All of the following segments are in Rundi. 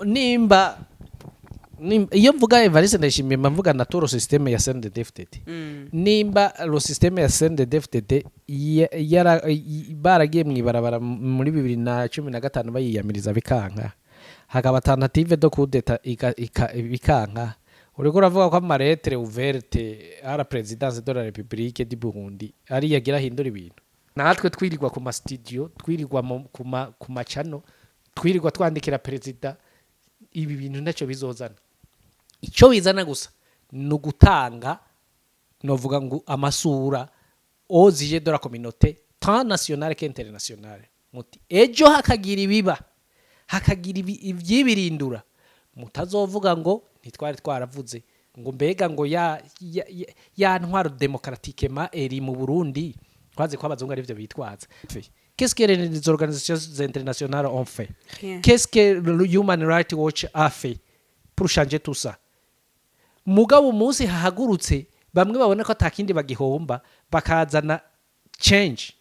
Nimba iyo mvuga Evariste Ndayishimiye, mba mvuga na tout le système ya CNDD-FDD. Nimba le système ya CNDD-FDD baragiye mw'ibarabara muri 2015 bayiyamiriza bikanka, hakaba tentative de coup d'état bikanka, uriko uravuga ko ama lettres ouvertes à la présidence de la République du Burundi ari yagira ahindura ibintu. Natwe twirirwa ku ma studio, twirirwa ku macano, twirirwa twandikira perezida, ibi bintu ntacyo bizozana. Icyo bizana gusa ni ugutanga, novuga ngo amasura aux yeux de la communauté tant nationale qu'internationale, muti ejo hakagira ibiba, hakagira ivyibirindura, mutazovuga ngo ntitwari twaravuze ngo mbega ngo ya ntwaro démocratiquement eri mu Burundi. Twazi ko abazungu arivyo bitwaza. Qu'est-ce que les organisations internationales ont fait? Rien. Qu'est-ce que le Human Rights Watch a fait pour changer tout ça? Mugabo umunsi hahagurutse bamwe babona ko atakindi bagihomba, bakazana change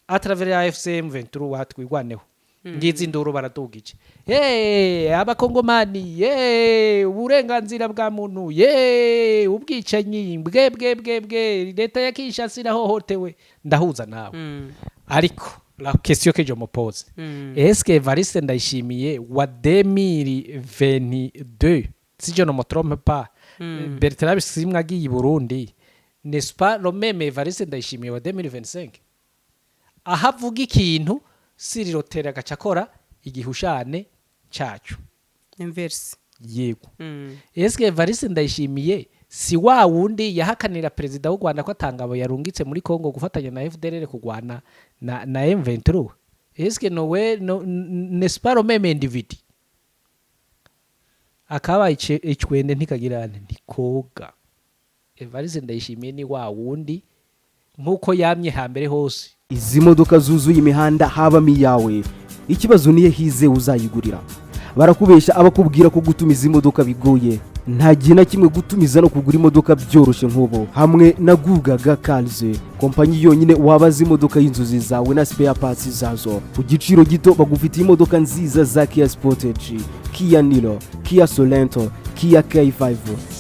à travers ya AFC M23, Twirwaneho, ngizi induru baradugije: "Hey, abakongomani, hey, uburenganzira bwa muntu, ye ubwicanyi bwe bwe bwe bwe, leta ya Kinshasa irahohotewe." Ndahuza nawe. Ariko la question que je me pose: est-ce que Evariste Ndayishimiye wa 2022, si je ne me trompe pas, Bertrand Bisimwa agiye i Burundi, n'est-ce pas le même Evariste Ndayishimiye wa 2025, aho avuga ikintu sirirotera agaca akora igihushane cyacu? Inverse. Yego. Est-ce que Evariste Ndayishimiye si wa wundi yahakanira perezida w'u Rwanda ko atangabo yarungitse muri Congo gufatanya na FDLR kurwana na M23? Est-ce que nowe no, n'est-ce pas le même individu? Akaba icwende ntikagirane ntikoga. Evariste Ndayishimiye ni wa wundi nk'uko yamye hambere hose. Izi modoka zuzuye imihanda habamo iyawe? Ikibazo niyo hize uzayigurira. Barakubeshya abakubwira ko gutumiza imodoka bigoye. Nta gihe na kimwe gutumiza no kugura imodoka byoroshye nk'ubu hamwe na Gugaga Cars, kompanyi yonyine wabaza imodoka y'inzozi zawe na spare parts zazo ku giciro gito. Bagufitiye imodoka nziza za Kia Sportage, Kia Niro, Kia Sorento, Kia K5,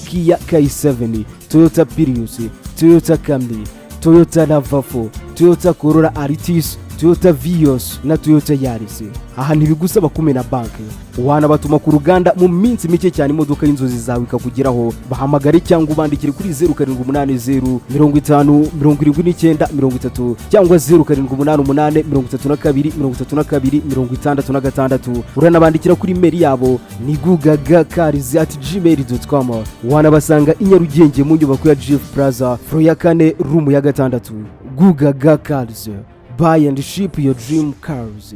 Kia K7, Toyota Prius, Toyota Camry, Toyota RAV4, Toyota Corolla Altis, Toyota Vios na Toyota Yaris. Aha ntibigusaba kumena banki, wanabatuma ku ruganda mu minsi mike cyane imodoka y'inzozi zawe ikakugeraho. Bahamagare cyangwa ubandikire kuri 0780507930 cyangwa 0788323266. Uranabandikira kuri email yabo ni gugagacars@gmail.com. Wanabasanga i Nyarugenge mu nyubako ya Jifu Plaza, floor ya kane, room ya gatandatu. Gugaga Cars, buy and ship your dream cars.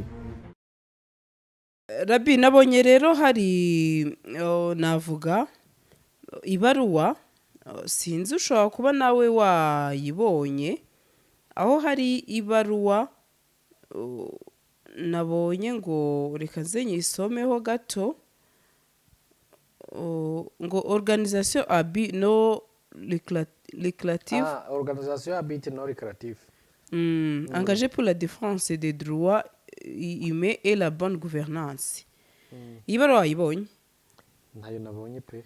Rabi, nabonye rero hari, oh, navuga ibaruwa, oh, sinzi, ushobora kuba nawe wayibonye, aho hari ibaruwa, oh, nabonye ngo reka nze nyisomeho gato. Oh, ngo organisation à but non lucratif. Ah, organisation à but non lucratif. Engagée pour la défense des droits humains et la bonne gouvernance. Iyi baruwa wayibonye? Ntayo nabonye pe.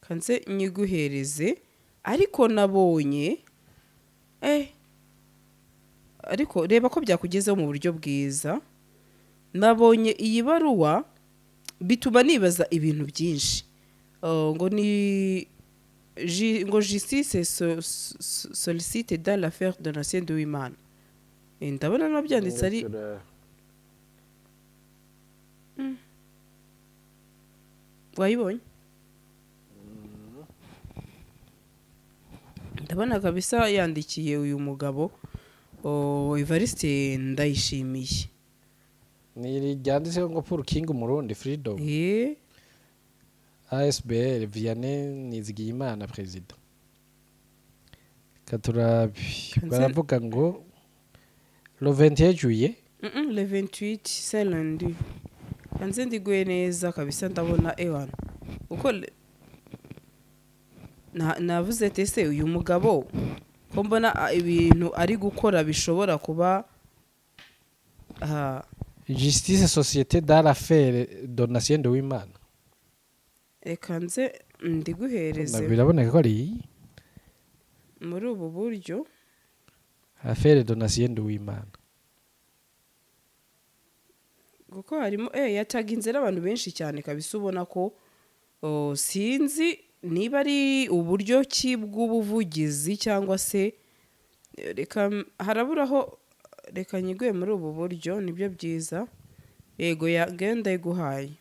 Kanze nyiguhereze. Ariko nabonye, ariko reba ko byakugezeho mu buryo bwiza. Nabonye iyi baruwa bituma nibaza ibintu byinshi. Ngo ni ngo justice sollicite dans l'affaire de Donatien Nduwimana. Ndabona nabyanditse ari wayibonye? Ndabona kabisa yandikiye uyu mugabo, oh, Evariste Ndayishimiye. Ni ryanditseho ngo Paul King Umurundi Freedom. ASBL, Vianney Nizigiyimana président. Katurabi. Baravuga ngo le 21 juillet. Le 28, c'est lundi. Kanze ndiguye neza kabisa. Ndabona ewana uko navuze ati: "Ese uyu mugabo ko mbona ibintu ari gukora bishobora kuba Justice société dans l'affaire Donatien Nduwimana. Reka nze ndiguhereze. Biraboneka ko ari iyi. Muri ubu buryo. Affaire Donatien Nduwimana. Kuko harimo yataginze n'abantu benshi cyane kabisa, ubona ko, oh, sinzi niba ari uburyo ki bw'ubuvugizi cyangwa se reka haraburaho, reka nyiguye muri ubu buryo, nibyo byiza. Yego, ya genda iguhaye.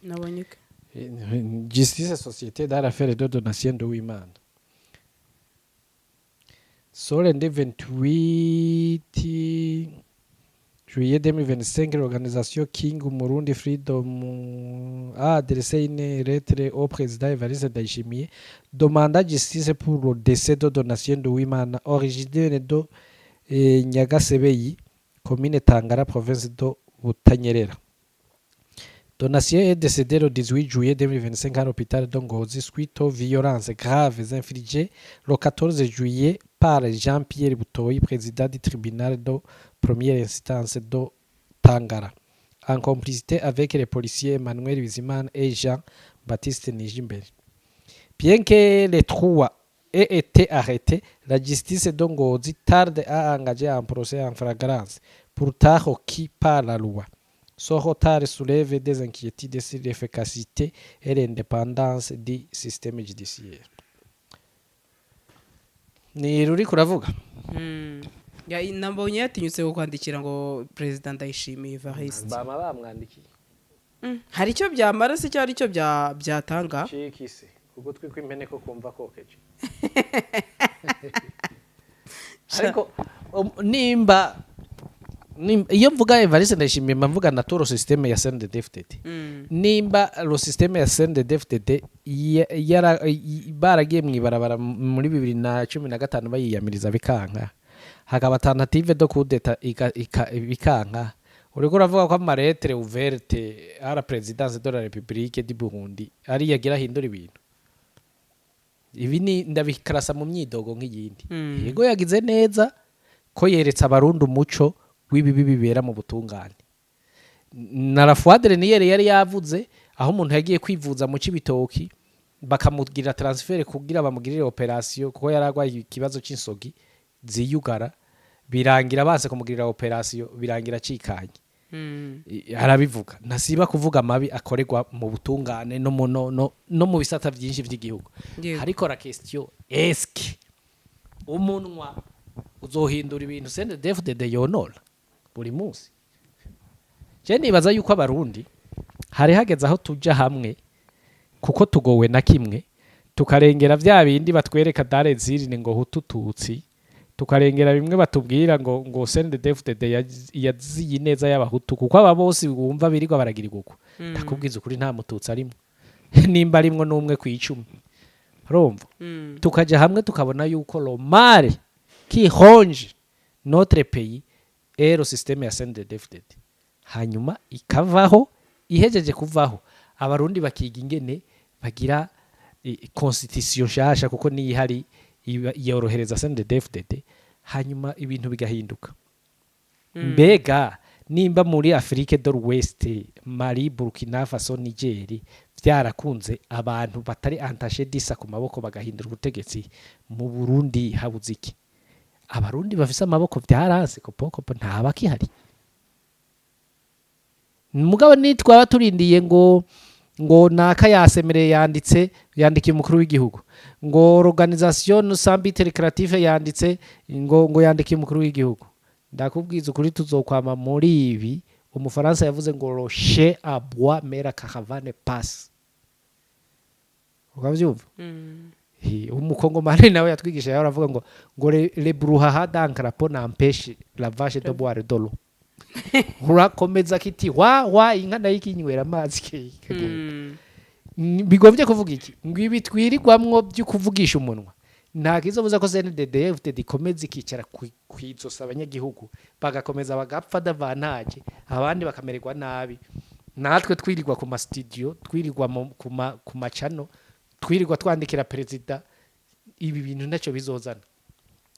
Nabonye Justice société dans l'affaire de Donatien Nduwimana. Ce lundi 28 juillet 2025, l'organisation King Murundi Freedom a adressé une lettre au président Evariste Ndayishimiye demandant justice pour le décès de Donatien Nduwimana, originaire de Nyagasebeyi, commune Tangara, province de Butanyerera. Donatien est décédé le 18 juillet 2025 à l'hôpital de Ngozi suite aux violences graves infligées le 14 juillet par Jean-Pierre Butoyi, président du tribunal de première instance de Tangara, en complicité avec les policiers Emmanuel Bizimana et Jean-Baptiste Nijimbere. Bien que les trois aient été arrêtés, la justice de Ngozi tarde à engager un procès en flagrance, pourtant requis par la loi. Ce retard soulève des inquiétudes sur l'efficacité et l'indépendance du système judiciaire. Ni ruri kuravuga. Nabonye yatinyutse kukwandikira ngo perezida Ndayishimiye Evariste. Bama bamwandikiye. Hari icyo byamara se cyangwa hari icyo byatanga? Cikise ugutwi kw'impene ko kumva kokeje. Ariko nimba iyo mvuga Evariste Ndayishimiye, mba mvuga na tout le système ya CNDD-FDD. Nimba le système ya CNDD-FDD baragiye mw'ibarabara muri 2015 bayiyamiriza bikanka, hakaba tentative de coup d'état bikanka, uriko uravuga ko ama lettres ouvertes à la présidence de la République du Burundi ari yagira ahindura ibintu. Ibi ni ndabikarasa mu myidogo nk'iyindi. Yego, yagize neza ko yeretse Abarundi umuco w'ibibi bibera mu butungane. Na la fois dernière yari yavuze aho umuntu yagiye kwivuza mu Cibitoki, bakamugirira transfert kugira bamugirire opération kuko yari arwaye ikibazo c'insogi ziyugara, birangira banse kumugirira opération, birangira acikanye. Arabivuga, ntasiba kuvuga amabi akorerwa mu butungane no mu no, no, no mu bisata byinshi by'igihugu. Ariko la question, eske umunwa uzohindura ibintu CNDD-FDD yonora buri munsi? Je nibaza yuko Abarundi hari hageze aho tuja hamwe, kuko tugowe na kimwe, tukarengera vya bindi batwereka darezirine ngo Hutu Tutsi, tukarengera bimwe batubwira ngo CNDD-FDD yaziye ineza y'Abahutu, kuko aba bose bumva birirwa baragira uko. Ndakubwiza ukuri, nta Mututsi arimo, nimba arimwo n'umwe ku 10, urumva? Tukaja hamwe, tukabona yuko le mal qui ronge notre pays est le système ya CNDD-FDD, hanyuma ikavaho. Ihejeje kuvaho, Abarundi bakiga ingene bagira constitution nshasha, kuko niyo ihari yorohereza CNDD-FDD, hanyuma ibintu bigahinduka. Mbega nimba muri Afrique de l'Ouest, Mali, Burkina Faso, Niger, byarakunze abantu batari entaché disa ku maboko bagahindura ubutegetsi, mu Burundi habuze iki? Abarundi bafise amaboko byaranse kopo kopo, ntabakihari. Mugabo nitwaba turindiye ngo naka yasemereye, yanditse, yandikiye umukuru w'igihugu, ngo organisation sans but lucratif yanditse, ngo yandikiye umukuru w'igihugu, ndakubwiza ukuri, tuzokwama muri ibi. Umufaransa yavuze ngo "Le chien aboie mais la caravane passe", ukavyumva? Umukongomani nawe yatwigisha, yawe aravuga ngo le brouhaha d'un crapaud n'empêche la vache de boire de l'eau. Urakomeza kiti wa wa, inka nayo ikinywera amazi ikagenda. Bigombye kuvuga iki? Ngo ibi twirirwamwo byo kuvugisha umunwa nta kizobuza ko CNDD-FDD ikomeza ikicara kwizosa abanyagihugu, bagakomeza bagapfa davantage, abandi bakamererwa nabi, natwe twirirwa ku ma studio, twirirwa ku macano, twirirwa twandikira perezida. Ibi bintu ntacyo bizozana.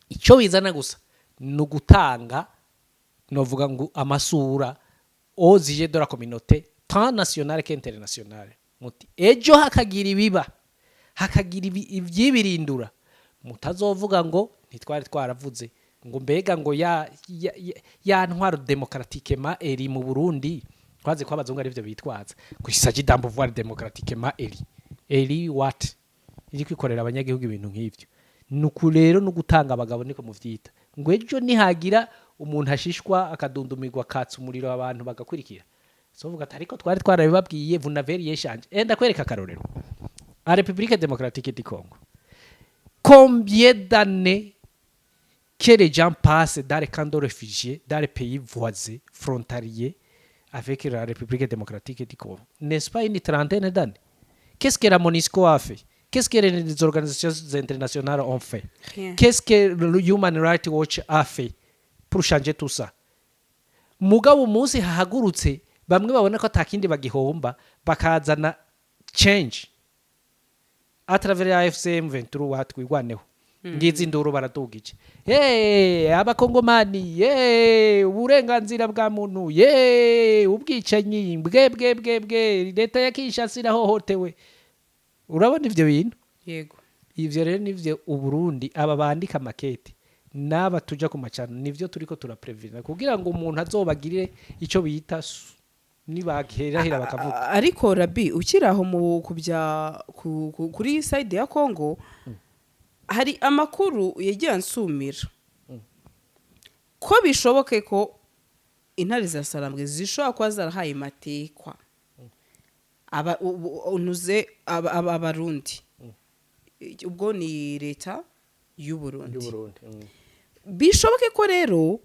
Icyo bizana gusa ni ugutanga, novuga ngo amasura aux yeux de la communauté tant nationale qu'internationale, muti ejo hakagira ibiba, hakagira ivyibirindura, mutazovuga ngo ntitwari twaravuze ngo mbega ngo ya ntwaro démocratiquement élue mu Burundi. Twazi ko abazungu ari byo bitwaza ngo il s'agit d'un pouvoir démocratiquement élu. Élu what? Iri kwikorera abanyagihugu ibintu nk'ivyo. Nuku rero no gutanga abagabo, niko muvyita, ngo ejo nihagira umuntu ashishwa akadundumirwa, akatsa umuriro, abantu bagakurikira, so vuga ati ariko twari twarabibabwiye, vous n'avez rien changé. Enda kwereka akarorero a République démocratique du Congo. Combien d'années que les gens passent dans les camps de réfugiés dans les pays voisins frontaliers avec la République démocratique du Congo? N'est-ce pas une trentaine d'années? Qu'est-ce que la MONUSCO a fait? Qu'est-ce que les organisations internationales ont fait? Rien. Qu'est-ce que le Human Rights Watch a fait pour changer tout ça? Mugabo umunsi hahagurutse bamwe babona ko atakindi bagihomba, bakazana change à travers ya AFC M23, twigwaneho, ngizi induru baradugije. Hey, abakongomani, hey, uburenganzira bwa muntu, hey, ubwicanyi bwe bwe bwe bwe, leta ya Kinshasa irahohotewe. Urabona ivyo bintu? Yego. Ivyo rero nivyo Uburundi, aba bandika makete n'aba tuja ku macano, nivyo turiko turaprevena kugira ngo umuntu azobagirire ico bita nibaherahera bakavuga. Ariko rabi ukiri aho mu kubya kuri side ya Congo, hari amakuru yagiye ansumira ko bishoboke ko intare za Sarambwe zishobora kuba zarahaye matekwa aba unuze Abarundi, ubwo ni leta y'u Burundi. Bishoboke ko rero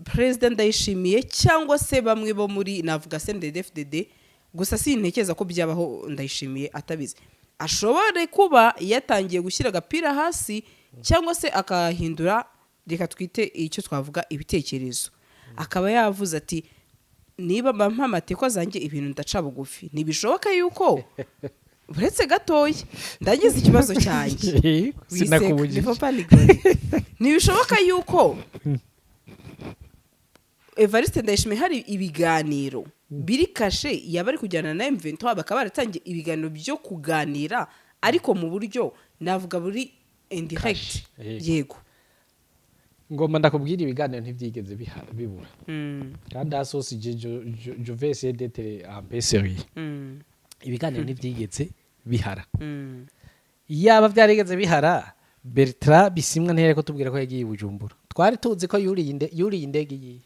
Perezida Ndayishimiye cyangwa se bamwe bo muri, navuga CNDD-FDD, gusa sintekereza ko byabaho Ndayishimiye atabizi, ashobore kuba yatangiye gushyira agapira hasi cyangwa se akahindura, reka twite icyo twavuga ibitekerezo, akaba yavuze ati niba bampa amatekwa zanjye, ibintu ndaca bugufi. Ntibishoboka yuko, uretse gatoya ndagize ikibazo cyanjye. Sinakubujije. Ntibishoboka yuko Evariste Ndayishimiye hari ibiganiro biri caché yaba ari kujyana na M23, bakaba baratangiye ibiganiro byo kuganira, ariko mu buryo navuga buri indirect. Caché, yego. Yego. Ngomba ndakubwira, ibiganiro ntibyigeze bibura. Kandi asosi je vais essayer d'être un peu sérieux. Ibiganiro ntibyigeze bihara. Iyaba byarigeze bihara, Bertrand Bisimwa ntiyari kutubwira ko yagiye i Bujumbura. Twari tuzi ko yuriye indege yihe,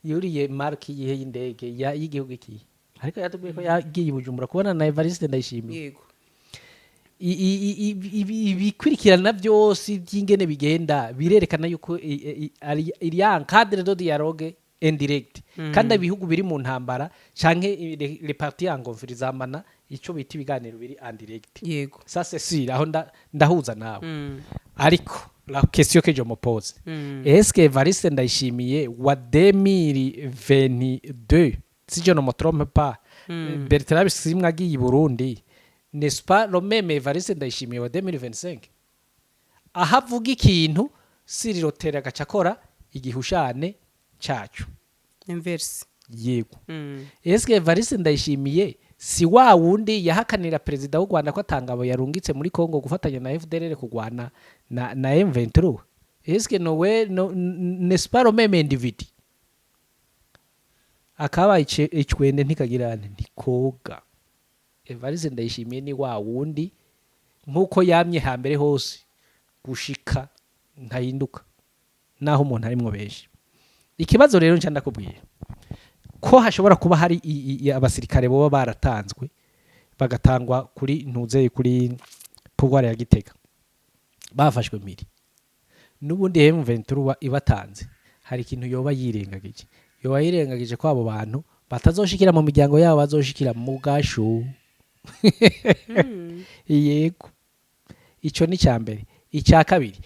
yuriye marque yihe y'indege y'igihugu ikihe, ariko yatubwiye ko yagiye i Bujumbura kubona na Evariste Ndayishimiye. Ibikurikirana byose by'ingene bigenda birerekana yuko il y a un cadre de dialogue indirect, kandi ibihugu biri mu ntambara canke les parties en conflit zamana ico bita ibiganiro biri en direct. Ça c'est sûr, aho ndahuza nawe. Ariko la question que je me pose, est-ce que Evariste Ndayishimiye wa 2022, si je ne me trompe pas, Bertrand Bisimwa agiye i Burundi, n'est-ce pas le même Evariste Ndayishimiye wa 2025, aho avuga ikintu sirirotera agaca akora igihushane cacu? Inverse. Yego. Est-ce que Evariste Ndayishimiye si wa wundi yahakanira perezida w'u Rwanda ko atangabo yarungitse muri Congo gufatanya na FDLR kurwana na M23? Est-ce que nowe no, n'est-ce pas le même individu? Akaba icwende ntikagirane ntikoga. Evariste Ndayishimiye ni wa wundi nkuko yamye hambere hose gushika, ntahinduka naho umuntu arimwo benshi. Ikibazo rero nca ndakubwira ko hashobora kuba hari abasirikare boba baratanzwe, bagatangwa kuri ntuzeye kuri pouvoir ya Gitega, bafashwe mpiri n'ubundi M23 ibatanze. Hari ikintu yoba yirengagije, yoba yirengagije ko abo bantu batazoshikira mu miryango yabo, bazoshikira mu gashu. Yego, ico ni cya mbere. Icya kabiri,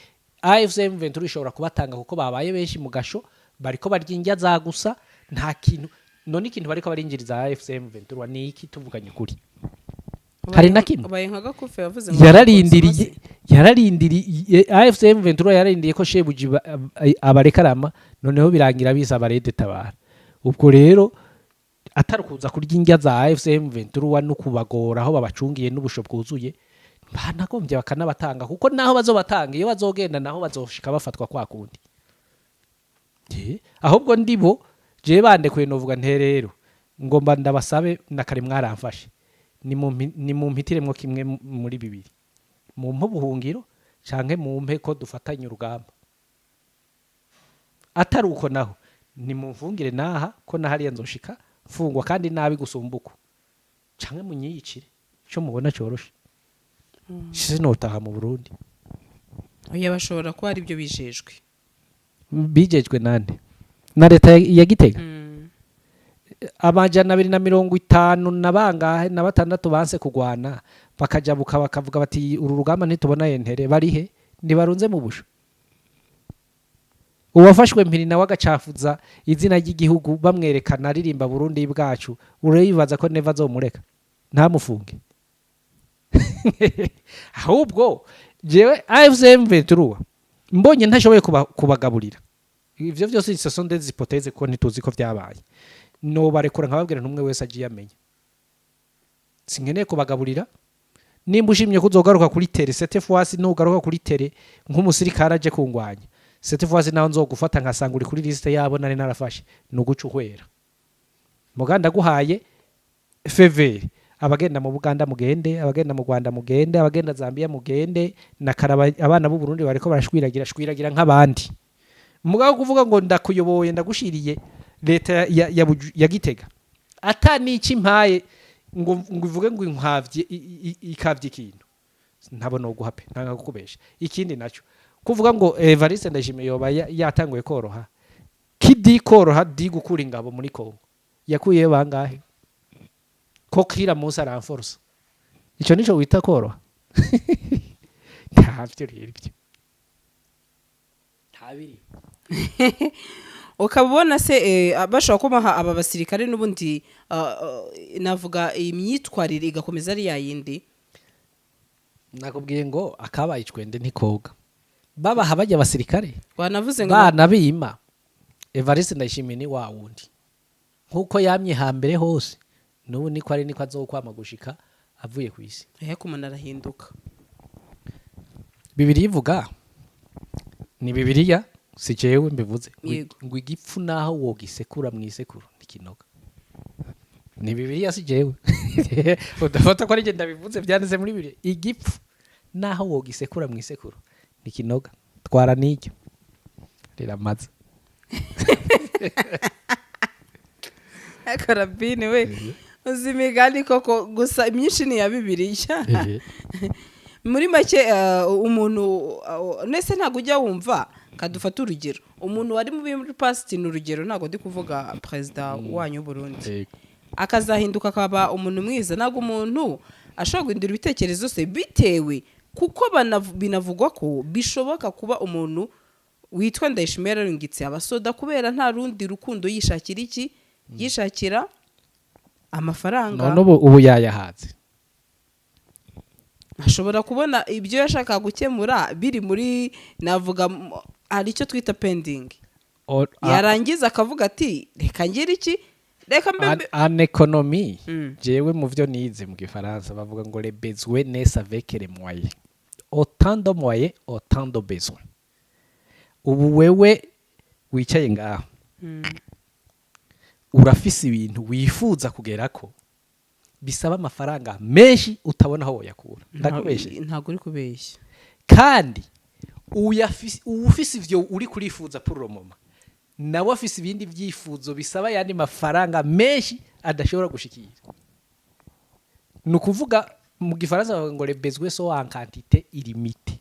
AFC M23 ishobora kubatanga kuko babaye benshi mu gasho, bariko barya indya za gusa, nta kintu. None ikintu bariko barinjiriza AFC M23 ni iki, tuvuganye ukuri? Hari na kimwe. Ubaye nka Gakufe yavuze ngo Yararindiriye. Yararindiriye AFC M23, yararindiriye ko shebuji abarekarama, noneho birangira bisaba RED Tabara. Ubwo rero atari kuza kurya indya za AFC M23 no kubagora aho babacungiye n'ubusho bwuzuye, banagombye bakanabatanga, kuko naho bazobatanga, iyo bazogenda naho bazoshika bafatwa kwa kundi. Ahubwo ndibo je bandekuye, novuga nte rero ngomba ndabasabe na kare mwaramfashe, nimumpitiremwo kimwe muri bibiri: mumpe ubuhungiro canke mumpe ko dufatanye urugamba. Atari uko naho nimumfungire naha, ko na hariya nzoshika mfungwa kandi nabi gusumba uko, canke munyiyicire, ico mubona coroshe. Sinotaha mu Burundi. Oya, bashobora kuba ari byo bijejwe. Bijejwe nande? Na leta ya Gitega? 256 na bangahe na batandatu banse kugwana, bakajabuka, bakavuga bati uru rugamba ntitubona yentere, barihe? Ntibarunze mu busho? Uwafashwe mpiri nawe agacafuza izina ry'igihugu, bamwerekana aririmba Burundi bwacu, uribaza ko neva azomureka ntamufunge? Ahubwo jewe AFC M23 mbonye ntashoboye kubagaburira, ivyo vyose ce sont des hypothèses ko ntituzi ko vyabaye, nobarekura nkababwira ntumwe wese agiye amenya sinkeneye kubagaburira. Nimba ushimye ko uzogaruka kuri terrain, cette fois nugaruka kuri terrain nk'umusirikare aje kungwanya, cette fois naho nzogufata nkasanga uri kuri liste yabo nari narafashe, nuguca uhwera. Muganda guhaye faveur: abagenda mu Buganda mugende, abagenda mu Rwanda mugende, abagenda Zambia mugende, na karaba abana b'u Burundi bariko barashwiragira, shwiragira nk'abandi. Mugabo kuvuga ngo ndakuyoboye, ndagushiriye leta ya Gitega, ata n'iki mpaye ngo ivuge ngo inkavye ikavye ikintu, ntabona uguha pe, ntanga kukubesha. Ikindi naco, kuvuga ngo Evariste Ndayishimiye yoba yatanguye koroha, kidi koroha di gukura ingabo muri Kongo, yakuyeyo bangahe ko kira munsi aranforce? Ico nico wita koroha? Ntavyo rero ibyo ntabiri. Ukaba ubona se bashobora kubaha aba basirikare n'ubundi, navuga imyitwarire igakomeza ari ya yindi? Nakubwiye ngo akabaye icwende ntikoga. Babaha bajya abasirikare, wanavuze ngo bana bima, Evariste Ndayishimiye ni wa wundi nkuko yamye hambere hose, n'ubu niko ari, niko azokwama gushika avuye ku isi. Ariko umuntu arahinduka. Bibiliya ivuga, ni Bibiliya si jewe mbivuze, Yego. ngo igipfu naho wogisekura mu isekuru ntikinoga. Ni Bibiliya si jewe, udafata ko ari jye ndabivuze, byanditse muri Bibiliya: igipfu naho wogisekura mu isekuru ntikinoga. Twara n'iryo riramaze. Karabine we, uzi imigani koko, gusa imyinshi ni iya Bibiliya. Muri make, umuntu nese ntabwo ujya wumva, kadufate urugero, umuntu wari muri past, ni urugero, ntabwo ndi kuvuga perezida wanyu w'Uburundi, akazahinduka akaba umuntu mwiza. Ntabwo umuntu ashobora guhindura ibitekerezo se bitewe, kuko binavugwa ko bishoboka kuba umuntu witwa Ndayishimiye yararungitse abasoda kubera nta rundi rukundo, yishakira iki? Yishakira amafaranga. None ubu yayahatse. Ashobora kubona ibyo yashakaga gukemura biri muri, navuga hari icyo twita pending, yarangiza akavuga ati reka ngire iki, reka mbe En économie, jewe mu vyo nize mu gifaransa bavuga ngo les besoins naissent avec les moyens, autant de moyens, autant de besoins. Ubu wewe wicaye ngaho, urafise ibintu wifuza kugerako bisaba amafaranga menshi, utabona aho woyakura. Ndakubeshe? Ntabwo uri kubeshya. Kandi uwufise ivyo uri kurifuza pour le moment nawe afise ibindi vyifuzo bisaba ayandi mafaranga menshi adashobora gushikira. Ni ukuvuga mu gifaransa bavuga ngo les besoins sont en quantité illimitée.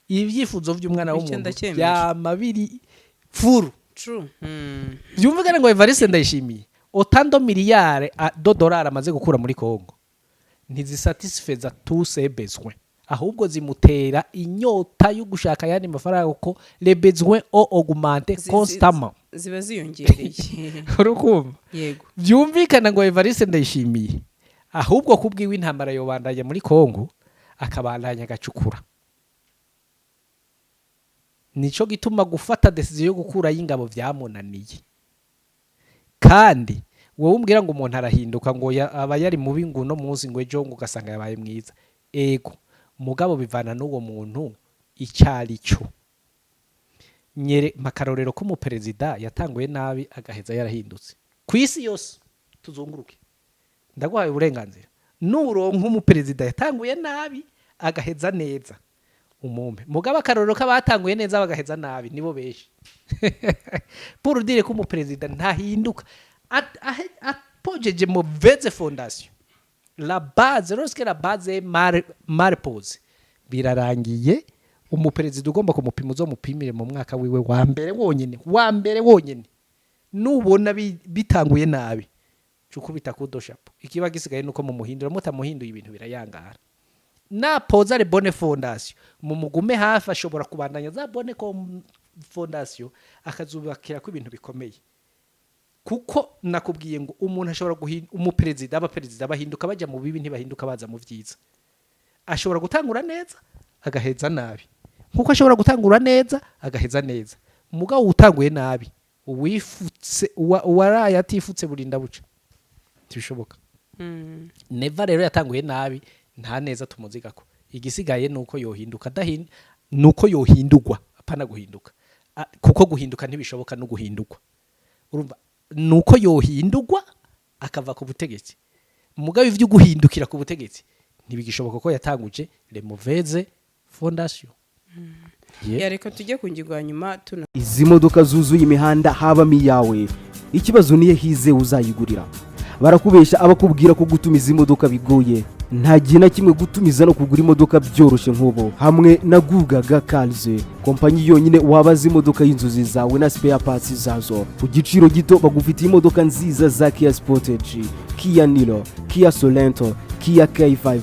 Ibyifuzo vy'umwana Icyo w'umuntu ndacyemera. vyama biri furu. True. Byumvikane ngo Evariste Ndayishimiye, autant de milliards de dollars amaze gukura muri Congo ntizisatisfeza tous ses besoins, ahubwo zimutera inyota yo gushaka ayandi mafaranga, kuko les besoins ont augmenté constamment. Ziba ziyongereye. Urukumva? Yego. Byumvikana ngo Evariste Ndayishimiye ahubwo kubwiwe intambara yobandanya muri Congo, akabandanya agacukura. Nico gituma gufata décision yo gukurayo ingabo vyamunaniye. Kandi wowe umbwira ngo umuntu arahinduka, ngo aba yari mubi ngo uno munsi, ngo ejo ngo ugasanga yabaye mwiza. Ego, mugabo bivana n'uwo muntu icari cyo. Nyere makarorero ko umuperezida yatanguye nabi agaheza yarahindutse ku isi yose tuzunguruke. Ndaguhaye uburenganzira, nuronka umuperezida yatanguye nabi agaheza neza, umumpe. Mugabo akarorero k'abatanguye neza bagaheza nabi nibo benshi. Pour dire ko umuperezida ntahinduka. Apojeje mauvaise fondation, la base, lorsque la base est mal posée, birarangiye. Umuperezida ugomba kumupima, uzomupimire mu mwaka wiwe wa mbere wonyene, wa mbere wonyene. Nubona bitanguye nabi, cukubita coup de chapeau. Ikiba gisigaye nuko mumuhindura. Mutamuhinduye, ibintu birayangara. Napoza les bonnes fondations, mumugume hafi, ashobora kubandanya za bonnes fondations akazubakira ko ibintu bikomeye. Kuko nakubwiye ngo umuntu ashobora guhinduka, umuperezida, abaperezida bahinduka bajya mu bibi, ntibahinduka baza mu byiza. Ashobora gutangura neza agaheza nabi, nkuko ashobora gutangura neza agaheza neza. Mugabo utanguye nabi, uwifutse, uwaraye atifutse burinda buca, ntibishoboka. Neva rero yatanguye nabi, nta neza tumuzigako. Igisigaye nuko yohinduka, nuko yohindurwa, apana guhinduka. Kuko guhinduka ntibishoboka no guhindurwa. Urumva, nuko yohindurwa akava ku butegetsi. Mugabo ivyo guhindukira ku butegetsi ntibigishoboka ko yatanguje les mauvaises fondations. Yeah. Ya, reka tujye ku ngingo ya nyuma tuna. Izi modoka zuzuye imihanda habamo iyawe? Ikibazo niyo hize uzayigurira. Barakubesha abakubwira ko gutumiza imodoka bigoye. Nta gihe na kimwe gutumiza no kugura imodoka byoroshye nk'ubu hamwe na Gugaga Cars, kompanyi yonyine wabaza imodoka y'inzozi zawe na spare parts zazo ku giciro gito. Bagufitiye imodoka nziza za Kia Sportage, Kia Niro, Kia Sorento, Kia K5,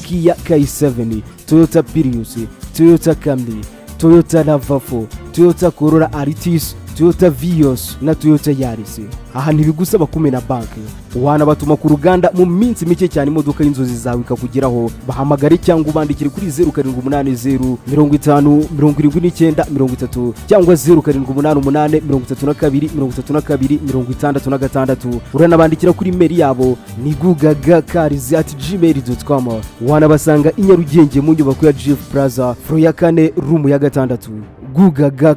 Kia K7, Toyota Prius, Toyota Camry, Toyota RAV4, Toyota Corolla Altis, Toyota Vios na Toyota Yaris. Aha ntibigusaba kumena banki, wanabatuma ku ruganda mu minsi mike cyane imodoka y'inzozi zawe ikakugeraho. Bahamagare cyangwa ubandikire kuri 0780507930 cyangwa 0788323266. Uranabandikira kuri email yabo ni gugagacars@gmail.com. Wanabasanga i Nyarugenge mu nyubako ya Jifu Plaza, floor ya kane, room ya gatandatu. Gugaga.